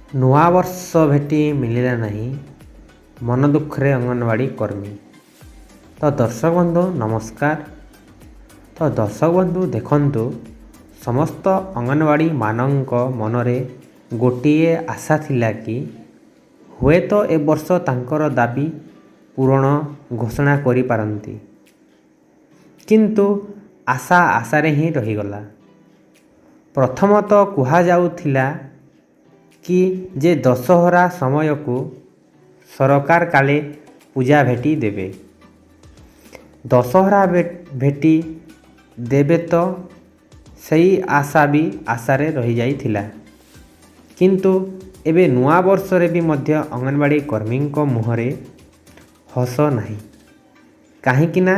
ନୂଆବର୍ଷ ଭେଟି ମିଳିଲା ନାହିଁ, ମନ ଦୁଃଖରେ ଅଙ୍ଗନବାଡ଼ି କର୍ମୀ। ତ ଦର୍ଶକ ବନ୍ଧୁ, ନମସ୍କାର। ତ ଦର୍ଶକ ବନ୍ଧୁ, ଦେଖନ୍ତୁ, ସମସ୍ତ ଅଙ୍ଗନବାଡ଼ିମାନଙ୍କ ମନରେ ଗୋଟିଏ ଆଶା ଥିଲା କି ହୁଏତ ଏ ବର୍ଷ ତାଙ୍କର ଦାବି ପୂରଣ ଘୋଷଣା କରିପାରନ୍ତି, କିନ୍ତୁ ଆଶା ଆଶାରେ ହିଁ ରହିଗଲା। ପ୍ରଥମତଃ କୁହାଯାଉଥିଲା କି ଯେ ଦଶହରା ସମୟକୁ ସରକାର କାଳେ ପୂଜା ଭେଟି ଦେବେ, ଦଶହରା ଭେଟି ଦେବେ। ତ ସେଇ ଆଶା ବି ଆଶାରେ ରହିଯାଇଥିଲା। କିନ୍ତୁ ଏବେ ନୂଆ ବର୍ଷରେ ବି ମଧ୍ୟ ଅଙ୍ଗନବାଡ଼ି କର୍ମୀଙ୍କ ମୁହଁରେ ହସ ନାହିଁ। କାହିଁକି ନା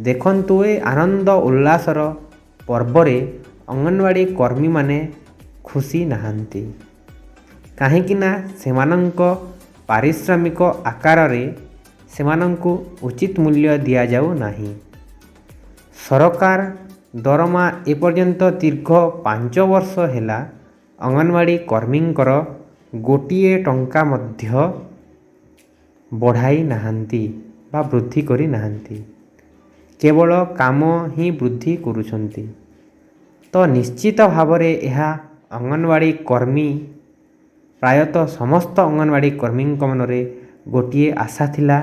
ଦେଖନ୍ତୁ, ଏ ଆନନ୍ଦ ଉଲ୍ଲାସର ପର୍ବରେ ଅଙ୍ଗନବାଡ଼ି କର୍ମୀମାନେ ଖୁସି ନାହାନ୍ତି। କାହିଁକି ନା ସେମାନଙ୍କ ପାରିଶ୍ରମିକ ଆକାରରେ ସେମାନଙ୍କୁ ଉଚିତ ମୂଲ୍ୟ ଦିଆଯାଉ ନାହିଁ। ସରକାର ଦରମା ଏପର୍ଯ୍ୟନ୍ତ ଦୀର୍ଘ 5 ବର୍ଷ ହେଲା ଅଙ୍ଗନବାଡ଼ି କର୍ମୀଙ୍କର ଗୋଟିଏ ଟଙ୍କା ମଧ୍ୟ ବଢ଼ାଇ ନାହାନ୍ତି ବା ବୃଦ୍ଧି କରିନାହାନ୍ତି, କେବଳ କାମ ହିଁ ବୃଦ୍ଧି କରୁଛନ୍ତି। ତ ନିଶ୍ଚିତ ଭାବରେ ଏହା ଅଙ୍ଗନବାଡ଼ି କର୍ମୀ, ପ୍ରାୟତଃ ସମସ୍ତ ଅଙ୍ଗନବାଡ଼ି କର୍ମୀଙ୍କ ମନରେ ଗୋଟିଏ ଆଶା ଥିଲା,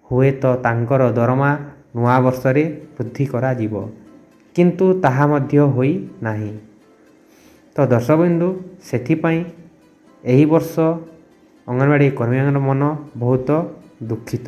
ହୁଏତ ତାଙ୍କର ଦରମା ନୂଆ ବର୍ଷରେ ବୃଦ୍ଧି କରାଯିବ, କିନ୍ତୁ ତାହା ମଧ୍ୟ ହୋଇନାହିଁ। ତ ଦର୍ଶକ ବନ୍ଧୁ, ସେଥିପାଇଁ ଏହି ବର୍ଷ ଅଙ୍ଗନବାଡ଼ି କର୍ମୀଙ୍କ ମନ ବହୁତ ଦୁଃଖିତ।